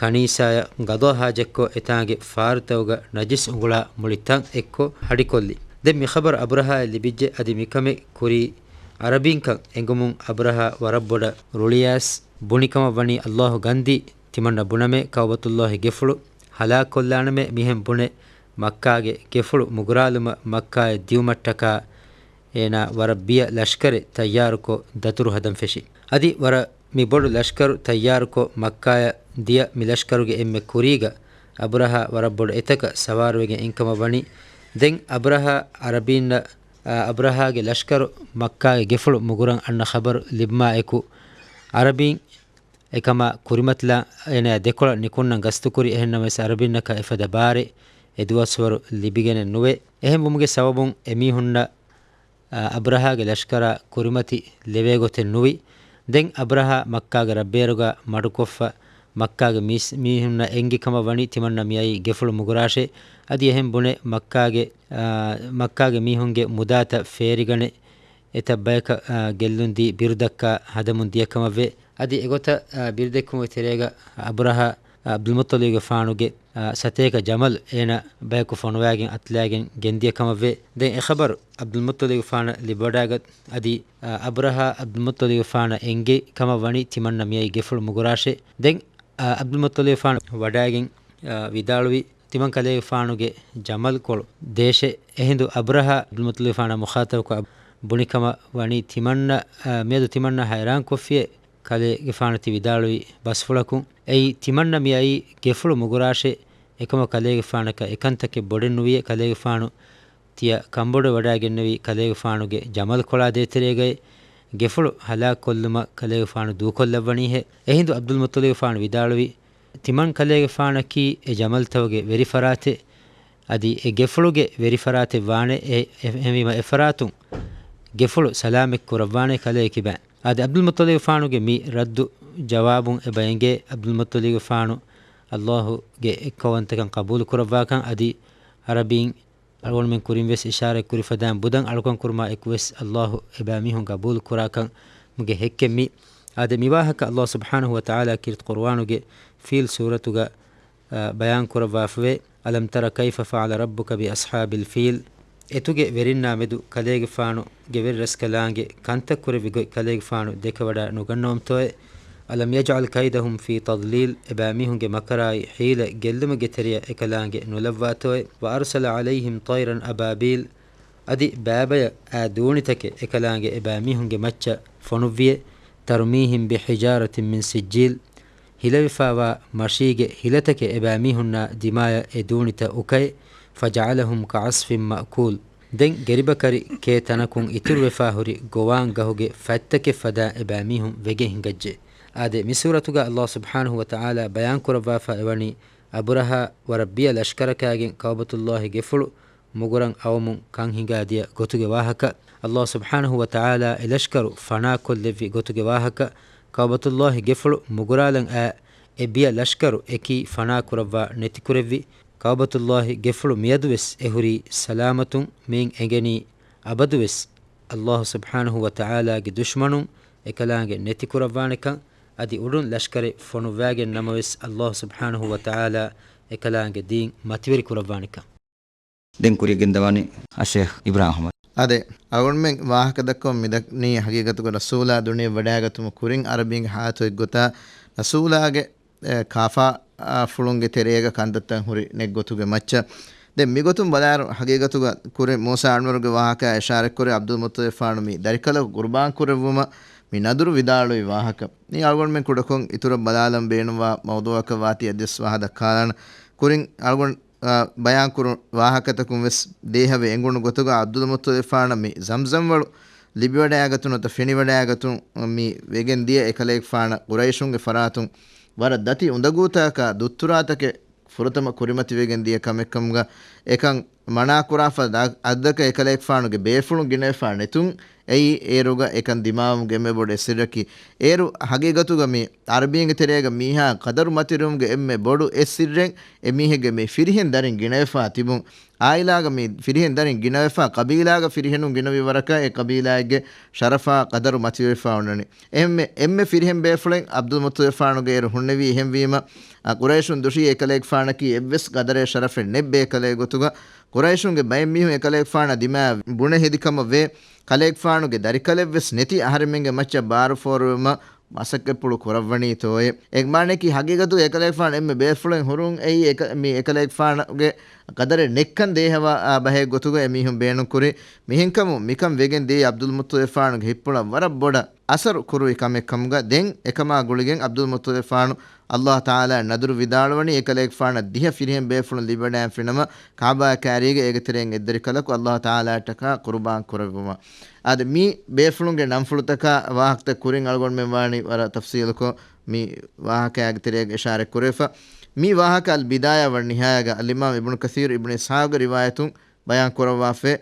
ކަނީސާޔަށް ގަޟާ ޙާޖަތްކޮށް އެތާނގެ ފާރުތަކުގަ ނަޖިސް އުނގުޅާ މުޅި ތަން އެއްކޮށް ހަޑިކޮށްލި. ދެން މި ޚަބަރު އަބްރަހާއަށް ލިބިއްޖެ އަދި މިކަމެއް ކުރީ ޢަރަބީންކަން އެނގުމުން އަބްރަހާ ވަރަށް ބޮޑަށް ރުޅިއައިސް ބުނިކަމަށް ވަނީ ﷲ ގަންދީ ތިމަންނަ ބުނަމޭ ކަޢުބަތުﷲ ގެފުޅު ހަލާކުކޮށްލާނަމޭ މިހެން ބުނެ މައްކާގެ ގެފުޅު މުގުރާލުމަށް މައްކާއަށް ދިޔުމަށްޓަކާ އޭނާ ވަރަށް ބިޔަ ލަޝްކަރެއް ތައްޔާރުކޮށް ދަތުރު ހަދަން ފެށި. އަދި ވަރަށް މި ބޮޑު ލަޝްކަރު ތައްޔާރުކޮށް މައްކާޔަށް ދިޔަ މި ލަޝްކަރުގެ އެންމެ ކުރީގަ އަބްރަހާ ވަރަށް ބޮޑު އެތަކަށް ސަވާރުވެގެން އިންކަމަށް ވަނީ. ދެން އަބްރަހާ ޢަރަބީންނަށް، އާ، އަބްރަހާގެ ލަޝްކަރު މައްކާގެ ގެފުޅު މުގުރަން އަންނަ ޚަބަރު ލިބުމާ އެކު ޢަރަބީން އެކަމާ ކުރިމަތިލާ އޭނާ ދެކޮޅަށް ނިކުންނަން ގަސްތުކުރި. އެހެންނަމަވެސް ޢަރަބިންނަކަށް އެފަދަ ބާރެއް އެދުވަސްވަރު ލިބިގެނެއް ނުވޭ. އެހެންވުމުގެ ސަބަބުން އެމީހުންނަށް، އާ، އަބްރަހާގެ ލަޝްކަރާ ކުރިމަތި ލެވޭގޮތެއް ނުވި. ދެން އަބްރަހާ މައްކާގެ ރަށްބޭރުގަ މަޑުކޮށްފަ، މައްކާގެ މީސް-، މީހުންނަށް އެންގި ކަމަށް ވަނީ ތިމަންނަ މިއައީ ގެފުޅު މުގުރާށޭ. އަދި އެހެން ބުނެ މައްކާގެ، އާ، މައްކާގެ މީހުންގެ މުދާތައް ފޭރިގަނެ އެތައް ބަޔަކަށް، އާ، ގެއްލުންދީ ބިރުދައްކާ ހަދަމުން ދިޔަ ކަމަށްވޭ. އަދި އެގޮތަށް، އާ، ބިރުދެއްކުމުގެ ތެރޭގަ އަބްރަހާ، އާ، އަބްދުލްމުއްޠަލިބުގެފާނުގެ، އާ، ސަތޭކަ ޖަމަލް އޭނަ ބަޔަކު ފޮނުވާގެން އަތުލާގެން ގެންދިޔަ ކަމަށްވޭ. ދެން އެ ޚަބަރު އަބްދުލްމުއްޠަލިބުގެފާނަށް ލިބިވަޑާގަތް އަދި، އާ، އަބްރަހާ އަބްދުލްމުއްޠަލިބުގެފާނަށް އެންގި ކަމަށް ވަނީ ތިމަންނަ މިއައީ ގެފުޅު މުގުރާށޭ. ދެން، އާ، އަބްދުލްމުއްޠަލިބުގެފާނު ވަޑާގެން، އާ، ވިދާޅުވި ތިމަން ކަލޭގެފާނުގެ ޖަމަލްކޮޅު ދޭށޭ. އެހިނދު އަބްރަހާ އަބްދުލްމުއްޠަލިބުގެފާނަށް މުޚާޠަބުކޮށް ބުނިކަމަށް ވަނީ ތިމަންނަ، އާ، މިއަދު ތިމަންނަ ހައިރާންކޮށްފިޔޭ ކަލޭގެފާނު ތި ވިދާޅުވި ބަސްފުޅަކުން. އެއީ ތިމަންނަ މިއައީ ގެފުޅު މުގުރާށޭ. އެކަމަށް ކަލޭގެފާނަކަށް އެކަންތަކެއް ބޮޑެއް ނުވިޔޭ. ކަލޭގެފާނު ތިޔަ ކަނބޮޑު ވަޑައިގެންނެވީ ކަލޭގެފާނުގެ ޖަމަލް ކޮޅާ ދޭތެރޭގައި، ގެފުޅު ހަލާކުކޮށްލުމަށް ކަލޭގެފާނު ދޫކޮށްލައްވަނީހޭ. އެހިނދު ޢަބްދުލް މުއްޠަލިބުފާނު ވިދާޅުވީ، ތިމަން ކަލޭގެފާނަކީ އެ ޖަމަލްތަކުގެ ވެރިފަރާތެއް، އަދި އެ ގެފުޅުގެ ވެރިފަރާތެއް ވާނެ، އެ-، އެ-، އެހެންވީމަ އެފަރާތުން ގެފުޅު ސަލާމަތް ކުރައްވާނެ ކަލޭ ކިބައިން. އަދި ޢަބްދުލް މުއްޠަލިބުފާނުގެ މި ރައްދު ޖަވާބުން އެބަ އެނގޭ، ޢަބްދުލް މުއްޠަލިބުފާނު ﷲ ގެ އެއްކައުވަންތަކަން ޤަބޫލު ކުރައްވާކަން، އަދި ޢަރަބީން އަޅުގަނޑުމެން ކުރިން ވެސް އިޝާރަތް ކުރި ފަދައިން ބުދަން އަޅުކަން ކުރުމާ އެކު ވެސް ﷲ އެބައިމީހުން ޤަބޫލު ކުރާކަން މުގެ ހެއްކެއް މި. އާދެ، މި ވާހަކަ ﷲ ސުބްޙާނަހޫ ވަތަޢާލާ ކީރިތި ޤުރުއާނުގެ ފީލް ސޫރަތުގަ، އާ، ބަޔާން ކުރައްވާފަވޭ، ألم تر كيف فعل ربك بأصحاب الفيل. އެތުގެ ވެރިންނާ މެދު ކަލޭގެފާނު ގެ ވެރިރަސްކަލާނގެ ކަންތައް ކުރެއްވި ގޮތް ކަލޭގެފާނު ދެކެވަޑަ ނުގަންނަވަމުތޯއެ؟ ألم يجعل كيدهم في تضليل، އެބައިމީހުންގެ މަކަރާއި ޙީލަ ގެއްލުމުގެ ތެރެޔަށް އެކަލާނގެ ނުލައްވާތޯއެ؟ وأرسل عليهم طيرا أبابيل، އަދި ބައިބަޔަށް އާ ދޫނިތަކެއް އެކަލާނގެ އެބައިމީހުންގެ މައްޗަށް ފޮނުއްވިއޭ؟ ترميهم بحجارة من سجيل، ހިލަވެފާވާ މަށީގެ ހިލަތަކެއް އެބައިމީހުންނާ ދިމާޔަށް އެ ދޫނިތައް އުކައޭ؟ فجعلهم كعصف مأكول. ދެން ގެރިބަކަރި ކޭ ތަނަކުން އިތުރުވެފާ ހުރި ގޮވާން ގަހުގެ ފަތްތަކެއް ފަދަ އެބައިމީހުން ވެގެން ހިނގައްޖެ. އާދެ، މި ސޫރަތުގަ ﷲ ސުބްޙާނަހޫ ވަތަޢާލާ ބަޔާން ކުރައްވާފަ އެވަނީ، އަބުރަހާ ވަރަށް ބިޔަ ލަޝްކަރަކާގެން ކަޢުބަތުﷲ ގެފުޅު މުގުރަން އައުމުން ކަން ހިނގާދިޔަ ގޮތުގެ ވާހަކަ، ﷲ ސުބްޙާނަހޫ ވަތަޢާލާ އެ ލަޝްކަރު ފަނާކޮށްލެއްވި ގޮތުގެ ވާހަކަ، ކަޢުބަތުﷲ ގެފުޅު މުގުރާލަން އައި އެ ބިޔަ ލަޝްކަރު އެކީ ފަނާކުރައްވާ ނެތިކުރެއްވި، ކަޢުބަތުﷲ ގެފުޅު މިއަދުވެސް އެހުރީ ސަލާމަތުން، މިއިން އެނގެނީ އަބަދުވެސް ﷲ ސުބްޙާނަހޫ ވަތަޢާލާގެ ދުޝްމަނުން އެކަލާނގެ ނެތިކުރައްވާނެކަން، އަދި އުޑުން ލަޝްކަރެއް ފޮނުއްވާގެން ނަމަވެސް ﷲ ސުބްޙާނަހޫ ވަތަޢާލާ އެކަލާނގެ ދީން މަތިވެރި ކުރައްވާނެކަން. ދެން ކުރިއަށް ގެންދަވާނީ އައްޝޭޚް އިބްރާހިމް އަޙްމަދު. އާދެ، އަޅުގަނޑުމެން ވާހަކަ ދައްކަމުން މިދަނީ ހަގީގަތުގަ ރަސޫލާ ދުނިޔެ ވަޑައިގަތުމުގެ ކުރިން ޢަރަބީންގެ ހާލަތު އެއްގޮތަށް ރަސޫލާގެ، އެ، ކާފާ، އާ، ފުޅުންގެ ތެރޭގަ ކަންތައްތައް ހުރި ނެތް ގޮތުގެ މައްޗަށް. ދެން މިގޮތުން ބަލާއިރު ހަގީގަތުގަ ކުރިން މޫސާ އަންވަރުގެ ވާހަކަ އިޝާރަތްކުރި ޢަބްދުލް މުއްޠަލިބުފާނު މި ދަރިކަލަކު ޤުރުބާން ކުރެއްވުމަށް މި ނަދުރު ވިދާޅުވި ވާހަކަ. މީ އަޅުގަނޑުމެން ކުޑަކޮށް އިތުރަށް ބަލާލަން ބޭނުންވާ މައުޟޫޢަކަށް ވާތީ އަދިވެސް ވާހަ ދައްކާލާނަން. ކުރިން އަޅުގަނޑު އާ، ބަޔާންކުރުން ވާހަކަތަކުން ވެސް ދޭހަވެ އެނގުނު ގޮތުގަ ޢަބްދުލް މުއްޠަލިބުފާނަށް މި ޒަމްޒަމް ވަޅު ލިބިވަޑައިގަތުނުތަ ފެނިވަޑައިގަތުން މި ވެގެން ދިޔަ އެކަލޭގެފާނަށް ޤުރައިޝުންގެ ފަރާތުން ވަރަށް ދަތި އުނދަގޫތަކާ ދުއްތުރާތަކެއް ފުރަތަމަ ކުރިމަތިވެގެން ދިޔަ ކަމެއްކަމުގަ އެކަން މަނާކުރާފަ އަދަކަށް އެކަލޭގެފާނުގެ ބޭފުޅުން ގިނަވެފާ ނެތުން އެއީ އޭރުގަ އެކަން ދިމާވުމުގެ އެންމެ ބޮޑު އެއް ސިއްރަކީ. އޭރު ހަގީގަތުގަ މި ޢަރަބީންގެ ތެރޭގަ މީހާ ޤަދަރު މަތިވެރިވުމުގެ އެންމެ ބޮޑު އެއް ސިއްރެއް އެމީހެއްގެ މި ފިރިހެން ދަރިން ގިނަވެފާ ތިބުން. ޢާއިލާގަ މި ފިރިހެން ދަރިން ގިނަވެފާ ޤަބީލާގަ ފިރިހެނުން ގިނަވި ވަރަކަށް އެ ޤަބީލާއެއްގެ ޝަރަފާ ޤަދަރު މަތިވެފާ އޮންނަނީ. އެހެންމެ، އެންމެ ފިރިހެން ބޭފުޅެއް ޢަބްދުލް މުއްޠަލިބުފާނުގެ އޭރު ހުންނެވީ. އެހެންވީމަ، އަ، ޤުރައިޝުން ދުށީ އެކަލޭގެފާނަކީ އެއްވެސް ޤަދަރެއް ޝަރަފެއް ނެތް ބޭކަލެއް ގޮތުގަ، ޤުރައިޝުންގެ ބައެއް މީހުން އެކަލޭގެފާނާ ދިމާ ބުނެ ހެދި ކަމަށް ވޭ، ކަލޭގެފާނުގެ ދަރިކަލެއްވެސް ނެތި އަހަރެމެންގެ މައްޗަށް ބާރު ފޯރުވުމަށް މަސައްކަތްޕުޅު ކުރައްވަނީތޯއޭ. އެ މާނައަކީ ހަގީގަތުގަ އެކަލޭގެފާނު އެންމެ ބޭފުޅެއް ހުރުން އެއީ އެކަ-، މި އެކަލޭގެފާނުގެ ޤަދަރެއް ނެތްކަން ދޭހަވާ، އާ، ބަހެއް ގޮތުގަ އެމީހުން ބޭނުންކުރި. މިހެންކަމުން މިކަން ވެގެން ދިޔައީ ޢަބްދުލް މުއްޠަލިބުފާނުގެ ހިތްޕުޅަށް ވަރަށް ބޮޑަށް އަސަރު ކުރުވި ކަމެއް ކަމުގަ ދެން އެކަމާ ގުޅިގެން ޢަބްދުލް މުއްޠަލިބުފާނު ﷲ ތަޢާލާ ނަދުރު ވިދާޅުވަނީ އެކަލޭގެފާނަށް ދިހަ ފިރިހެން ބޭފުޅުން ލިބިވަޑައިގެންފިނަމަ ކަޢުބާ ކާރީގަ އޭގެ ތެރެއިން އެއްދަރިކަލަކު ﷲ ތަޢާލާއަށްޓަކާ ޤުރުބާން ކުރެއްވުމަށް. އާދެ، މި ބޭފުޅުންގެ ނަންފުޅުތަކާ ވާހަކަތައް ކުރިން އަޅުގަނޑުމެން ވާނީ ވަރަށް ތަފްސީލުކޮށް މި ވާހަކައިގެ ތެރޭގަ އިޝާރަތް ކުރެވިފަ. މި ވާހަކަ އަލް ބިދާޔާ ވަން ނިހާޔާގަ އަލްއިމާމް އިބްނު ކަސީރު އިބްނު އިސްޙާގުގެ ރިވާޔަތުން ބަޔާން ކުރައްވާފައި.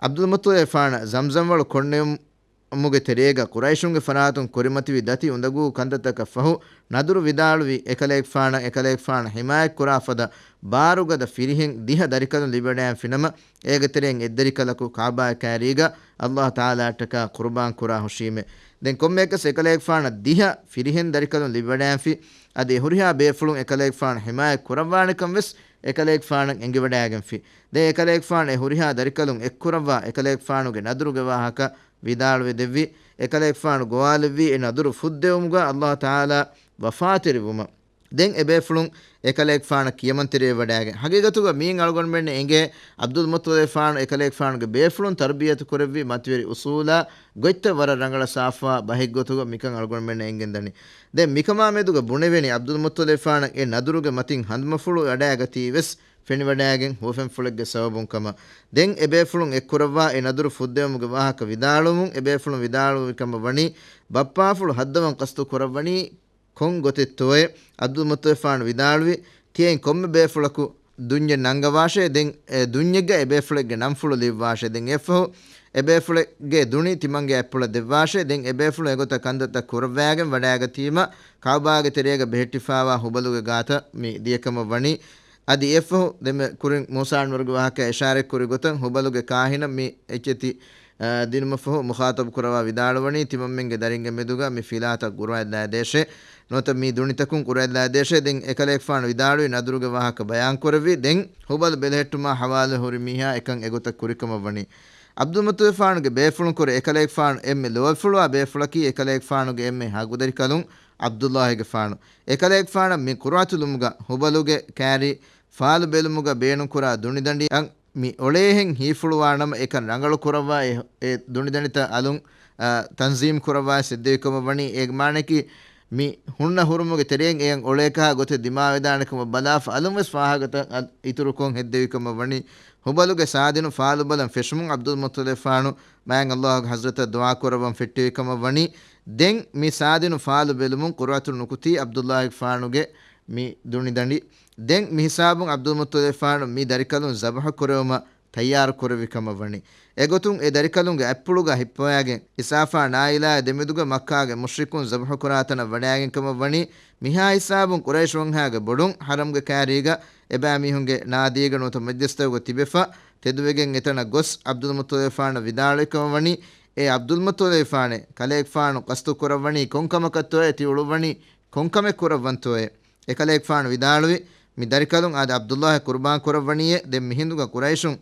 ޢަބްދުލް މުއްޠަލިބުފާނަށް ޒަމްޒަމް ވަޅު ކޮށްނެވުމުގެ ތެރޭގަ ޤުރައިޝުންގެ ފަރާތުން ކުރިމަތިވި ދަތި އުނދަގޫ ކަންތައްތަކަށް ފަހު، ނަދުރު ވިދާޅުވި އެކަލޭގެފާނަށް އެކަލޭގެފާނަށް ޙިމާޔަތްކުރާ ފަދަ ބާރުގަދަ ފިރިހެން ދިހަ ދަރިކަލުން ލިބިވަޑައިގެންފިނަމަ، އޭގެ ތެރެއިން އެއްދަރިކަލަކު ކަޢުބާ ކާރީގަ ﷲ ތަޢާލާއަށްޓަކާ ޤުރުބާން ކުރާ ހުށީމޭ. ދެން ކޮންމެއަކަސް އެކަލޭގެފާނަށް ދިހަ ފިރިހެން ދަރިކަލުން ލިބިވަޑައިގެންފި، އަދި އެ ހުރިހާ ބޭފުޅުން އެކަލޭގެފާނަށް ޙިމާޔަތް ކުރައްވާނެކަން ވެސް އެކަލޭގެފާނަށް އެނގިވަޑައިގެންފި. ދެން އެކަލޭގެފާނު އެ ހުރިހާ ދަރިކަލުން އެއްކުރައްވާ އެކަލޭގެފާނުގެ ނަދުރުގެ ވާހަކަ ވިދާޅުވެ ދެއްވި. އެކަލޭގެފާނު ގޮވާލެއްވީ އެ ނަދުރު ފުއްދެވުމުގަ ﷲ ތަޢާލާ ވަފާތެރިވުމަށް. ދެން އެ ބޭފުޅުން އެކަލޭގެފާނަށް ކިޔަމަންތެރިވެވަޑައިގެން. ހަގީގަތުގަ މިއިން އަޅުގަނޑުމެންނަށް އެނގޭ، ޢަބްދުލް މުއްޠަލިބުފާނު އެކަލޭގެފާނުގެ ބޭފުޅުން ތަރުބިޔަތު ކުރެއްވި މަތިވެރި އުޞޫލާ ގޮތްތައް ވަރަށް ރަނގަޅަށް ސާފުވާ ބަހެއްގޮތުގަ މިކަން އަޅުގަނޑުމެންނަށް އެނގެންދަނީ. ދެން މިކަމާ މެދުގަ ބުނެވެނީ، ޢަބްދުލް މުއްޠަލިބުފާނަށް އެ ނަދުރުގެ މަތިން ހަނދުމަފުޅު ވަޑައިގަތީ ވެސް ފެނިވަޑައިގެން ހުވަފެންފުޅެއްގެ ސަބަބުން ކަމަށް. ދެން އެބޭފުޅުން އެއްކުރައްވާ އެ ނަދުރު ފުއްދެވުމުގެ ވާހަކަ ވިދާޅުވުމުން އެބޭފުޅުން ވިދާޅުވި ކަމަށް ވަނީ، ބައްޕާފުޅު ހައްދަވަން ޤަޞްދު ކުރައްވަނީ ކޮން ގޮތެއްތޯއޭ؟ ޢަބްދުލް މުއްޠަލިބުފާނު ވިދާޅުވި، ތިޔައިން ކޮންމެ ބޭފުޅަކު ދުންޏެއް ނަންގަވާށޭ، ދެން އެ ދުންޏެއްގަ އެބޭފުޅެއްގެ ނަންފުޅު ލިޔުއްވާށޭ. ދެން އެއަށްފަހު އެބޭފުޅެއްގެ ދުނި ތިމަންގެ އަތްޕުޅަށް ދެއްވާށޭ. ދެން އެބޭފުޅުން އެގޮތަށް ކަންތައްތައް ކުރައްވައިގެން ވަޑައިގަތީމަ، ކަޢުބާގެ ތެރޭގަ ބެހެއްޓިފާވާ ހުބަލުގެ ގާތަށް މި ދިޔަކަމަށް ވަނީ. އަދި އެއަށްފަހު ދެންމެ ކުރިން މޫސާ އަންވަރުގެ ވާހަކަ އިޝާރަތްކުރި ގޮތަށް ހުބަލުގެ ކާހިނަށް މި އެއްޗެތި، އާ، ދިނުމަށްފަހު މުޚާޠަބު ކުރަވާ ވިދާޅުވަނީ، ތިމަންމެންގެ ދަރިންގެ މެދުގަ މި ފިލާތައް ގުރުއައްލާދޭށޭ. ނުވަތަ މި ދުނިތަކުން ގުރުއައްލާދޭށޭ. ދެން އެކަލޭގެފާނު ވިދާޅުވި ނަދުރުގެ ވާހަކަ ބަޔާންކުރެއްވި. ދެން ހުބަލު ބެލެހެއްޓުމާ ހަވާލުވެ ހުރި މީހާ އެކަން އެގޮތަށް ކުރިކަމަށް ވަނީ. ޢަބްދުލްމުއްޠަލިބުފާނުގެ ބޭފުޅުންކުރެ އެކަލޭގެފާނު އެންމެ ލޯބިފުޅުވާ ބޭފުޅަކީ އެކަލޭގެފާނުގެ އެންމެ ހަގުދަރިކަލުން ޢަބްދުﷲގެފާނު. އެކަލޭގެފާނަށް މި ޤުރުޢަތުލުމުގަ ހުބަލުގެ ކާރި ފާލު ބެލުމުގަ ބޭނުންކުރާ ދުނިދަނޑިއަށް މި އޮޅޭހެން ހީފުޅުވާނަމަ، އެކަން ރަނގަޅު ކުރައްވާ އެ، އެ ދުނިދަނޑިތައް އަލުން، އާ، ތަންޒީމް ކުރައްވާ ސެއްދެވިކަމަށް ވަނީ. އޭގެ މާނައަކީ، މި ހުންނަ ހުރުމުގެ ތެރެއިން އެޔަށް އޮޅޭކަހާ ގޮތެއް ދިމާވެދާނެ ކަމަށް ބަލާފަ، އަލުން ވެސް ފާހަގަތައް އަ، އިތުރުކޮށް ހެއްދެވިކަމަށް ވަނީ. ހުބަލުގެ ސާދިނު ފާލުބަލަން ފެށުމުން ޢަބްދުލް މުއްޠަލިބުފާނު މާތް ﷲގެ ޙަޟްރަތަށް ދުޢާ ކުރައްވަން ފެއްޓެވި ކަމަށް ވަނީ. ދެން މި ސާދިނު ފާލު ބެލުމުން ޤުރުޢަތު ނުކުތީ ޢަބްދުﷲގެފާނުގެ މި ދުނިދަނޑި. ދެން މި ހިސާބުން ޢަބްދުލް މުއްޠަލިބުފާނު މި ދަރިކަލުން ޒަބަޙު ކުރެވުމަށް ތައްޔާރު ކުރެއްވި ކަމަށް ވަނީ. އެގޮތުން އެ ދަރިކަލުންގެ އަތްޕުޅުގަ ހިއްޕަވައިގެން އިސާފާ ނާއިލާއާ ދެމެދުގަ މައްކާގެ މުޝްރިކުން ޒަބަޙު ކުރާ ތަނަށް ވަޑައިގެން ކަމަށް ވަނީ. މިހާ ހިސާބުން ޤުރައިޝު ވަންހާގެ ބޮޑުން ޙަރަމްގެ ކާރީގަ އެބައިމީހުންގެ ނާދީގަ ނުވަތަ މަޖްލިސްތަކުގަ ތިބެފަ، ތެދުވެގެން އެތަނަށް ގޮސް ޢަބްދުލް މުއްޠަލިބުފާނަށް ވިދާޅުވި ކަމަށް ވަނީ، އޭ ޢަބްދުލް މުއްޠަލިބުފާނޭ، ކަލޭގެފާނު ޤަޞްދު ކުރައްވަނީ ކޮން ކަމަކަށްތޯއޭ؟ ތި އުޅުއްވަނީ ކޮން ކަމެއް ކުރައްވަންތޯއޭ؟ އެކަލޭގެފާނު ވިދާޅުވި، މި ދަރިކަލުން އާދެ ޢަބްދުﷲއަށް ޤުރުބާން ކުރައްވަނީއޭ. ދެން މިހިނދުގަ ޤުރައިޝުން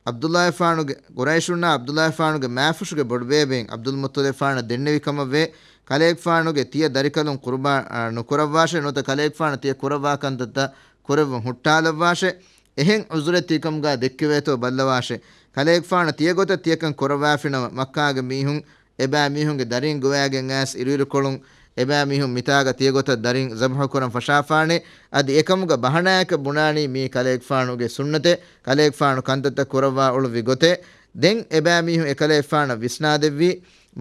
ޢަބްދުﷲފާނުގެ، ޤުރައިޝުންނާ ޢަބްދުﷲފާނުގެ މާފުށުގެ ބޮޑުބޭބެއިން ޢަބްދުލް މުއްޠަލިބުފާނަށް ދެންނެވި ކަމަށްވޭ، ކަލޭގެފާނުގެ ތިޔަ ދަރިކަލުން ޤުރުބާން، އާ، ނުކުރައްވާށޭ، ނުވަތަ ކަލޭގެފާނު ތިޔަ ކުރައްވާ ކަންތައްތައް ކުރެއްވުން ހުއްޓާލައްވާށޭ. އެހެން ޢުޛުރެއް ތިކަމުގަ ދެއްކެވޭތޯ ބައްލަވާށޭ. ކަލޭގެފާނު ތިޔަގޮތަށް ތިޔަކަން ކުރައްވާފިނަމަ، މައްކާގެ މީހުން އެބައިމީހުންގެ ދަރީން ގޮވައިގެން އައިސް އިރުއިރުކޮޅުން އެބައިމީހުން މިތާގަ ތިޔަގޮތަށް ދަރީން ޒަބަޙު ކުރަން ފަށާފާނެ. އަދި އެކަމުގަ ބަހަނާއަކަށް ބުނާނީ މީ ކަލޭގެފާނުގެ ސުންނަތެއް، ކަލޭގެފާނު ކަންތައްތައް ކުރައްވާ އުޅުއްވި ގޮތެއް. ދެން އެބައިމީހުން އެކަލޭގެފާނަށް ވިސްނާދެއްވީ،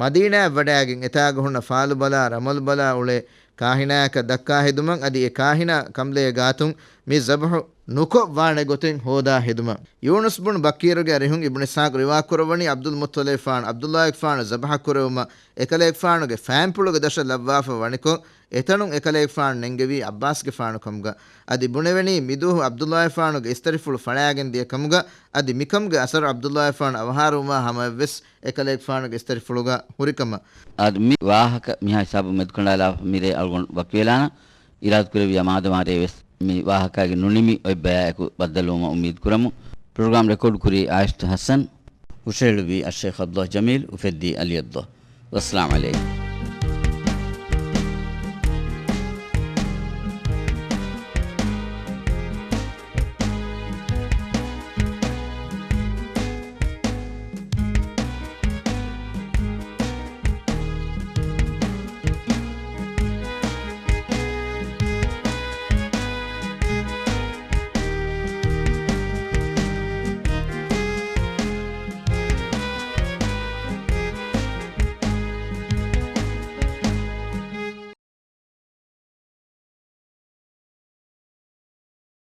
މަދީނާއަށް ވަޑައިގެން އެތާގަ ހުންނަ ފާލުބަލާ، ރަމަލުބަލާ އުޅޭ ކާހިނާއަކަށް ދައްކާ ހެދުމަށް، އަދި އެ ކާހިނާ ކަނބުލެއްގެ ގާތުން މި ޒަބަޙު ނުކޮށް ވާނެ ގޮތެއް ހޯދާ ހެދުމަށް. ޔޫނުސް ބުނު ބަކީރުގެ އަރިހުން އިބްނު އިސްޙާޤް ރިވާ ކުރައްވަނީ، ޢަބްދުލް މުއްޠަލިބުފާނު ޢަބްދުﷲގެފާނު ޒަބަޙަ ކުރެވުމަށް އެކަލޭގެފާނުގެ ފައިންޕުޅުގެ ދަށަށް ލައްވާފަ ވަނިކޮށް، އެތަނުން އެކަލޭގެފާނު ނެންގެވީ ޢައްބާސްގެފާނު ކަމުގަ. އަދި ބުނެވެނީ، މިދުވަހު ޢަބްދުﷲގެފާނުގެ އިސްތަށިފުޅު ފަޅާގެން ދިޔަ ކަމުގަ، އަދި މިކަމުގެ އަސަރު ޢަބްދުﷲގެފާނު އަވަހާރަވުމާ ހަމައަށްވެސް އެކަލޭގެފާނުގެ އިސްތަށިފުޅުގަ ހުރިކަމަށް. އާދެ، މި ވާހަކަ މިހާ ހިސާބުން މެދުކަނޑާލާފަ މިރޭ އަޅުގަނޑު ވަކިވެލާނަން. އިރާދަކުރެއްވިޔާ މާދަމާ ރޭވެސް މި ވާހަކާގެ ނުނިމި އޮތް ބަޔާއެކު ބައްދަލުވުމަށް އުއްމީދު ކުރަމު. ޕްރޮގްރާމް ރެކޯޑް ކުރީ އާއިޝަތު ޙަސަން. ހުށަހެޅުއްވީ އައްޝައިޚް ޢަބްދުﷲ ޖަމީލް، އުފެއްދީ ޢަލީ ޢަބްދުﷲ. ވައްސަލާމް ޢަލައިކުމް.